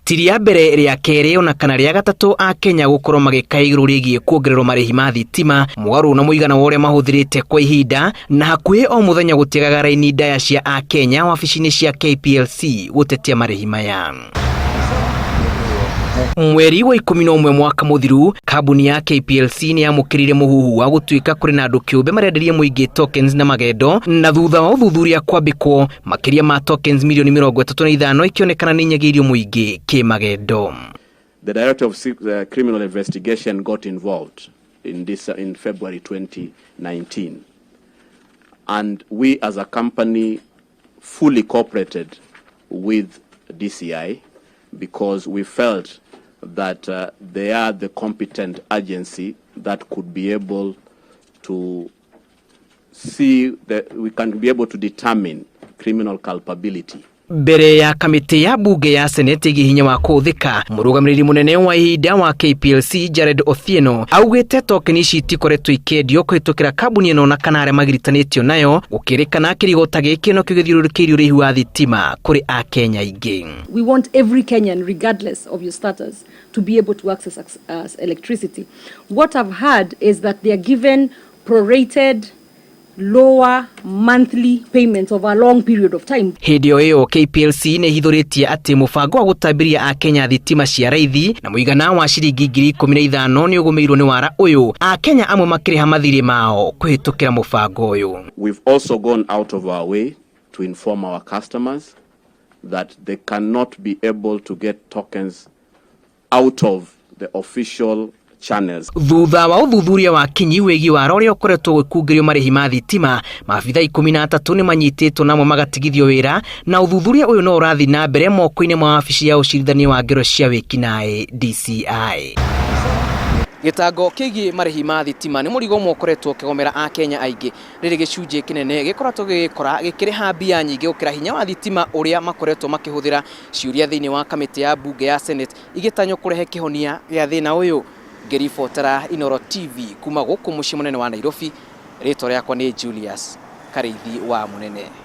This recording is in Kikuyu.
Ti rĩa mbere, rĩa kerĩ ona kana rĩa gatatũ a Kenya gũkorwo magĩkaya igũrũ rĩgiĩ kuongererwo marĩhi ma thitima mũgarũ na mũigana wa ũrĩa mahũthĩrĩte kwa ihinda, na hakuhĩ o mũthenya gũtiagaga raini ndaya cia a Kenya wabici-inĩ cia KPLC gũtetia marĩhi maya. Mweri wa 11 mwaka mũthiru, kambuni ya KPLC nĩ yamũkĩrire mũhuhu wa gũtuĩka kũrĩ na andũ kĩũmbe marenderia mũingĩ tokens na magendo, na thutha wa ũthuthuria kwambĩkwo, makĩria ma tokens mirioni 35 ikĩonekana nĩ inyagĩirio mũingĩ kĩmagendo. The Director of Criminal Investigation got involved in this in February 2019. And we as a company fully cooperated with DCI because we felt that they are the competent agency that could be able to see that we can be able to determine criminal culpability. Mbere ya kamĩtĩ ya bunge ya seneti ĩgiĩ hinya wa kũhũthĩka, mũrũgamĩrĩri mũnene wa ihinda wa KPLC Jared Othieno augĩte tokeni ici itikoretwo ikĩendio kũhĩtũkĩra kambuni ĩno na kana arĩa magiritanĩtio nayo, gũkĩrĩkana kĩrigo ta gĩkĩ nokĩo gĩthiũrũrũkĩirie ũrĩhi wa thitima kũrĩ akenya aingĩ. We want every Kenyan, regardless of your status, to be able to access electricity. What I've heard is that they are given prorated lower monthly payments over a long period of time. Hĩndĩ o ĩyo, KPLC nĩ ĩhithũrĩtie atĩ mũbango wa gũtambiria akenya thitima cia raithi na mũigana wa ciringi 15,000 nĩ ũgũmĩirwo nĩ wara ũyũ, akenya amwe makĩrĩha mathirĩ mao kũhĩtũkĩra mũbango ũyũ. We've also gone out of our way to inform our customers that they cannot be able to get tokens out of the official channels. Thutha wa ũthuthuria wa kinyi wĩgiĩ wara ũrĩa ũkoretwo ũgĩkungĩrio marĩhi ma thitima, maabitha 13 nĩ manyitĩtwo namo magatigithio wĩra, na ũthuthuria ũyũ no ũrathiĩ na mbere moko-inĩ ma wabici ya ũcirithania wa ngero cia wĩkinaĩ DCI. Gĩtango kĩgiĩ marĩhi ma thitima nĩ mũrigo ũmwe ũkoretwo ũkĩgomera akenya aingĩ, rĩrĩ gĩcunjĩ kĩnene gĩkoretwo gĩgĩkora gĩkĩrĩha mbia nyingĩ gũkĩra hinya wa thitima ũrĩa makoretwo makĩhũthĩra. Ciũria thĩinĩ wa kamĩtĩ ya bunge ya Senate igĩtanywo kũrehe kĩhonia gĩa thĩna ũyũ. Ngĩribotera Inooro TV kuma gũkũ mũciĩ mũnene wa Nairobi, rĩtwa rĩakwa nĩ Julius Karĩithi wa Mũnene.